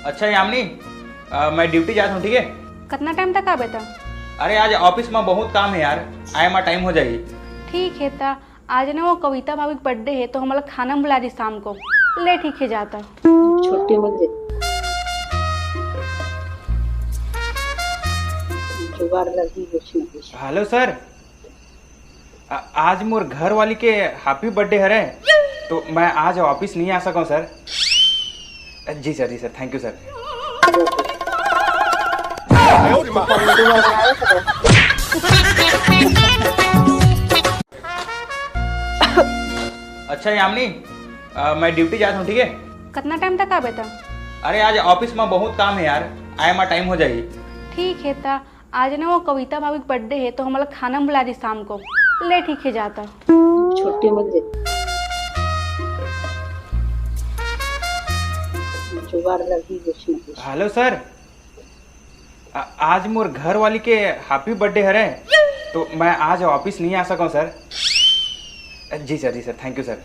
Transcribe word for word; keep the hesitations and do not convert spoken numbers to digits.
अच्छा यामिनी, अ, मैं ड्यूटी जात हूँ, ठीक है? कतना टाइम तक आबे त? अरे, आज ऑफिस में बहुत काम है यार, आए में टाइम हो जाही। ठीक है, त आज ना वो कविता भाभी के बर्थडे है, तो हमला खाना में बुला दी शाम को। ले, ठीक है, जाता। छुट्टी मिल जाए। जुगाड़ लगी कुछ ना कुछ। हेलो सर, आ, आज मोर घर वाली के हैप्पी बर्थडे हरे, तो मैं आज ऑफिस नहीं आ सकूं सर। जी सर, जी सर, थैंक यू सर। अच्छा यामिनी, अ, मैं ड्यूटी जात हूँ, ठीक है? कतना टाइम तक आबे त? अरे, आज ऑफिस में बहुत काम है यार, आए में टाइम हो जाही। ठीक है, त आज ना वो कविता भाभी के बर्थडे है, तो हमला खाना में बुला दी शाम को। ले, ठीक है, जाता। छुट्टी मिल जाए। जुगाड़ लगी कुछ ना कुछ। हेलो सर, आ, आज मोर घर वाली के हैप्पी बर्थडे हरे, तो मैं आज ऑफिस नहीं आ सकूं सर। जी सर, जी सर, थैंक यू सर।